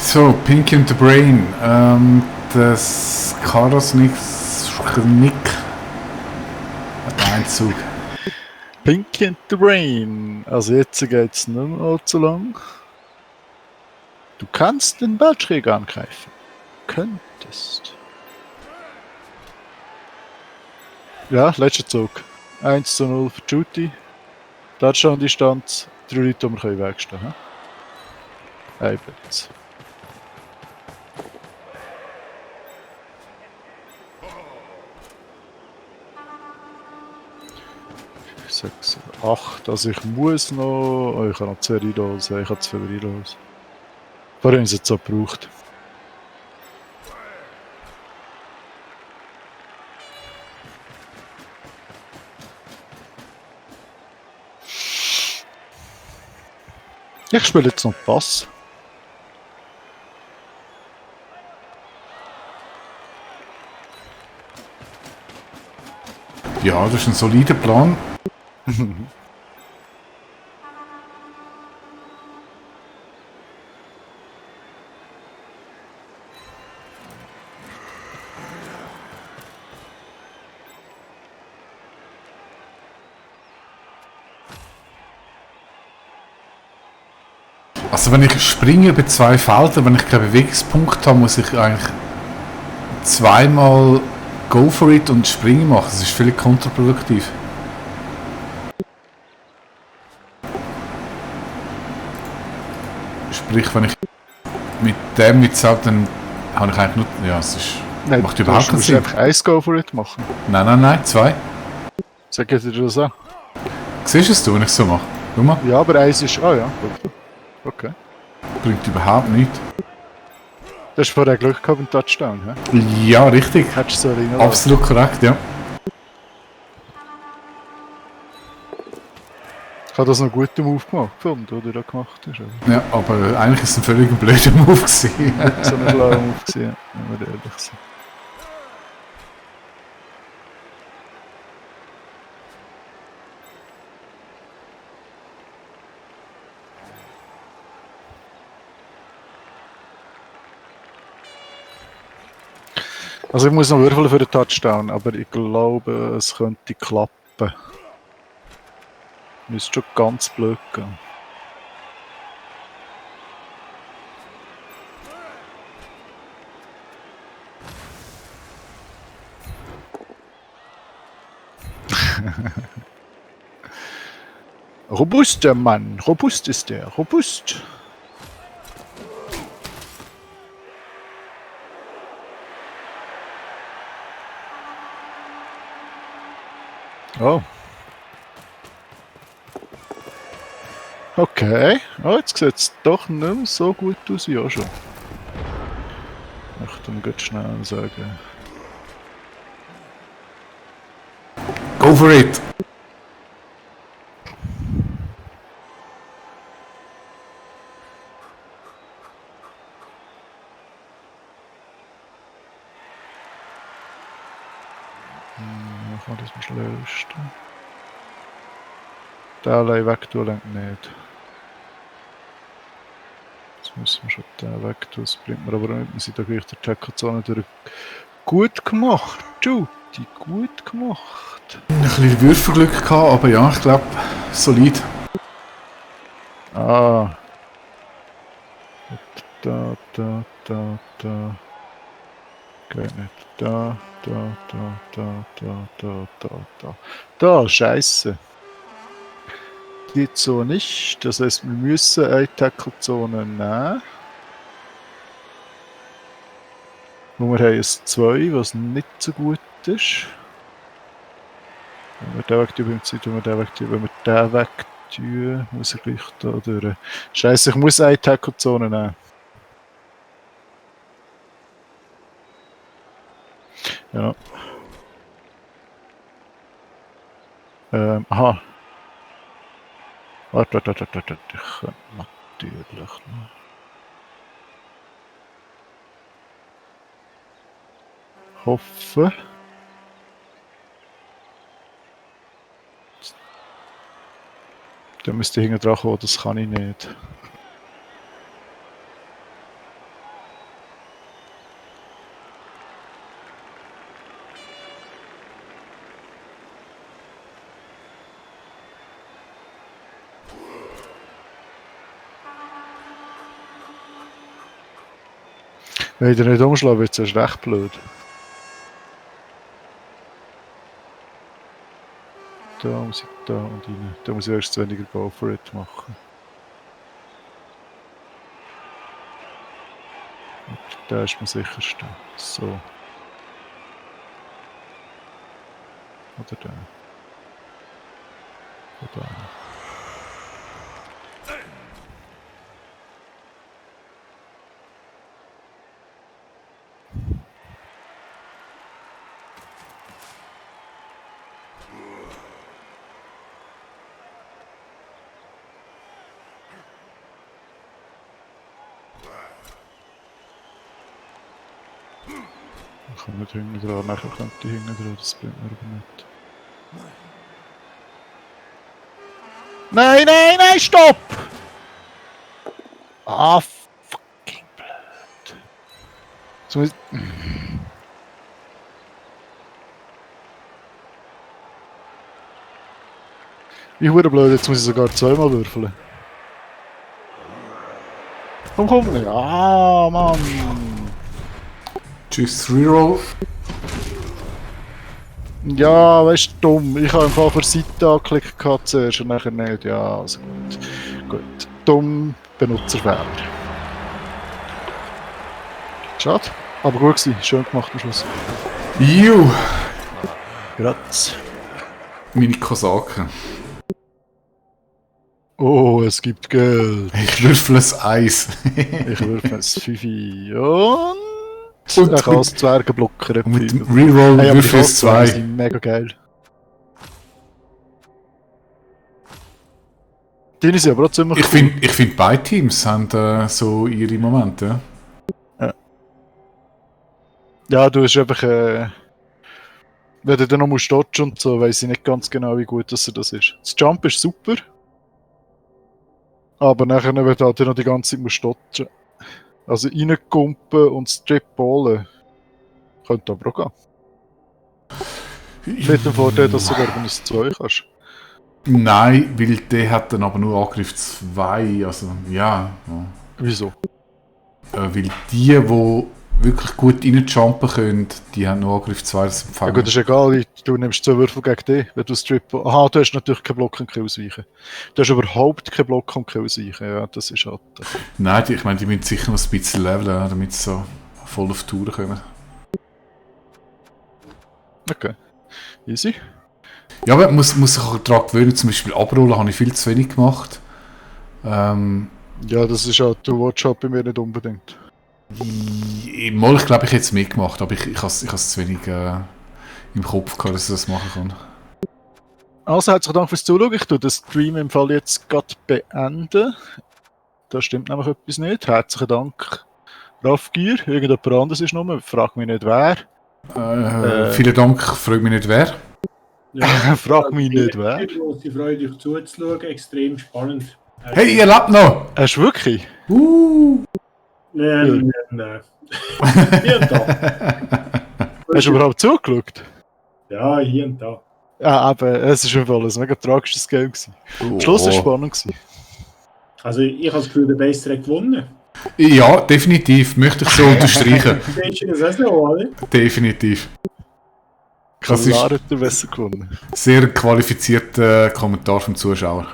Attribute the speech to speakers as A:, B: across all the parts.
A: So, Pinky and the Brain. Das Karosnick hat einen Einzug.
B: Pinky and the Brain. Also jetzt geht es nicht mehr allzu lang. Du kannst den Ballträger angreifen. Könntest. Ja, letzter Zug. 1:0 für Judy. Touchdown-Distanz. 3 Leute, die wir wegstehen können. Eibenz. 6, 8. Also ich muss noch... Oh, ich habe noch 2 Reloads. Ich habe 2 Reloads. Warum haben sie jetzt so gebraucht? Ich spiele jetzt noch Pass.
A: Ja, das ist ein solider Plan. Also wenn ich springe über 2 Felder, wenn ich keinen Bewegungspunkt habe, muss ich eigentlich zweimal Go for it und springen machen. Das ist völlig kontraproduktiv. Sprich, wenn ich mit dem nicht sage, dann habe ich eigentlich nur... Ja, es ist...
B: Nein,
A: macht überhaupt keinen
B: musst
A: Sinn.
B: einfach 1 Go for it machen.
A: Nein, 2.
B: Sag ich dir das an?
A: Siehst du, wenn ich es so mache? Schau mal,
B: Ja, aber 1 ist... Ah ja, gut. Okay.
A: bringt überhaupt nichts.
B: Du hast vorher Glück gehabt im Touchdown, hä?
A: Ja, richtig.
B: Hättest du so reinlassen.
A: Absolut korrekt, ja.
B: Ich habe das noch einen guten Move gemacht, gefunden, den du da gemacht hast. Also.
A: Ja, aber eigentlich ist es ein völlig blöder Move gewesen.
B: So ein schlauer Move gewesen, wenn wir ehrlich sind. Also ich muss noch würfeln für den Touchdown, aber ich glaube, es könnte klappen. Müsste schon ganz blöd gehen. Robust, der Mann. Robust ist der. Robust. Oh. Okay. Oh, jetzt sieht es doch nicht mehr so gut aus wie auch schon. Ich möchte ihm ganz schnell sagen.
A: Go for it!
B: Ich kann das mal lösten. Den allein weg tun lenkt nicht. Jetzt müssen wir schon den weg tun. Das bringt mir aber auch nicht. Wir sind da gleich der Tackle-Zone durch. Gut gemacht, Judy. Gut gemacht.
A: Ein bisschen Würfelglück gehabt, aber ja, ich glaube, solid.
B: Ah. Da. Geht nicht. Da. Da, scheiße. Geht so nicht. Das heißt, wir müssen eine Tackle-Zone nehmen. Und wir haben ein 2, was nicht so gut ist. Wenn wir den weg tun, wenn wir den weg tun, muss ich gleich da durch. Scheiße, ich muss eine Tackle-Zone nehmen. Ja. Aha. Warte. Ich könnte natürlich noch. Hoffe. Da müsste hinten dran kommen, das kann ich nicht. Wenn ich den nicht umschlage, wird es erst recht blöd. Da muss ich da und rein. Da muss ich erst weniger Go for it machen. Und da ist mir sicherste. So. Oder da. Oder da. Ich kann nicht hinten dran, nachher könnte ich hinten dran, das bringt mir aber nicht. Nein, nein, nein, stopp! Ah, fucking blöd. Jetzt muss ich... Wie hure blöd, jetzt muss ich sogar zweimal würfeln. Komm, komm! Ja, Mann!
A: Tschüss, Reroll.
B: Ja, weißt du, dumm. Ich habe einfach für Seite angeklickt zuerst und nachher nicht. Ja, also gut. Gut. Dumm Benutzerfehler. Schade. Aber gut gewesen. Schön gemacht am Schluss.
A: Juh!
B: Grazie.
A: Meine Kosaken.
B: Oh, es gibt Geld.
A: Ich würfel ein Eis.
B: Ich würfe ein Fifi und ich kann als Zwergenblocker
A: Und mit dem Reroll
B: hey, aber die
A: würfel ich
B: Fallzwerge
A: 2.
B: sind mega geil. Die sind aber auch ziemlich
A: Ich find, beide Teams haben so ihre Momente.
B: Ja, du hast einfach wenn du dann noch musst dodgen und so, weiss ich nicht ganz genau, wie gut das ist. Das Jump ist super. Aber nachher, wenn du halt noch die ganze Zeit musst dodgen. Also reinkumpen und stripballen. Könnte aber auch gehen. Mit dem Vorteil, dass du sogar minus 2 kannst.
A: Nein, weil der hat dann aber nur Angriff 2. Also, ja.
B: Wieso?
A: Weil die wirklich gut reinjumpen können, die haben nur Angriff 2, das
B: Ja
A: empfangen.
B: gut, das ist egal, du nimmst 2 Würfel gegen dich, wenn du strippen. Aha, du hast natürlich keinen Block und kein Ausweichen. Du hast überhaupt keinen Block und kein Ausweichen, ja, das ist halt.
A: Nein, ich meine, die müssen sicher noch ein bisschen leveln, damit sie so voll auf die Tour kommen.
B: Okay. Easy.
A: Ja, aber man muss sich auch daran gewöhnen, zum Beispiel abrollen habe ich viel zu wenig gemacht.
B: Ja, das ist halt, du willst halt bei mir nicht unbedingt.
A: Mal, ich glaube, ich hätte es mitgemacht, aber ich habe es zu wenig im Kopf gehabt, dass ich das machen kann.
B: Also, herzlichen Dank fürs Zuschauen. Ich tue den Stream im Fall jetzt gerade beenden. Da stimmt nämlich etwas nicht. Herzlichen Dank, Raffgier. Irgendjemand anderes ist noch, frag mich nicht wer.
A: Vielen Dank, freut mich nicht wer.
C: Ja,
B: Frag mich nicht wer.
C: Große Freude, euch zuzuschauen. Extrem spannend.
A: Hey, ihr lebt noch!
B: Hast du wirklich?
C: Nein. Hier und da.
B: Hast du überhaupt zugeschaut?
C: Ja, hier und da.
B: Ja, eben, es ist im Fall ein mega tragisches Game gewesen. Am Schluss war es spannend gewesen.
C: Also ich habe das Gefühl, der Bessere hat gewonnen.
A: Ja, definitiv. Möchte ich so unterstreichen.
C: Siehst du das auch so, oder?
A: Definitiv. Das
B: Klar
A: ist
B: hat er besser gewonnen.
A: sehr qualifizierter Kommentar vom Zuschauer.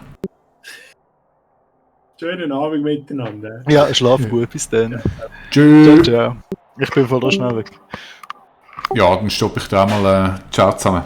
C: Schönen Abend miteinander.
B: Ja, schlaf gut, bis dann. Ciao,
A: Tschüss.
B: ciao. Ich bin voll schnell weg.
A: Ja, dann stoppe ich da mal. Ciao zusammen.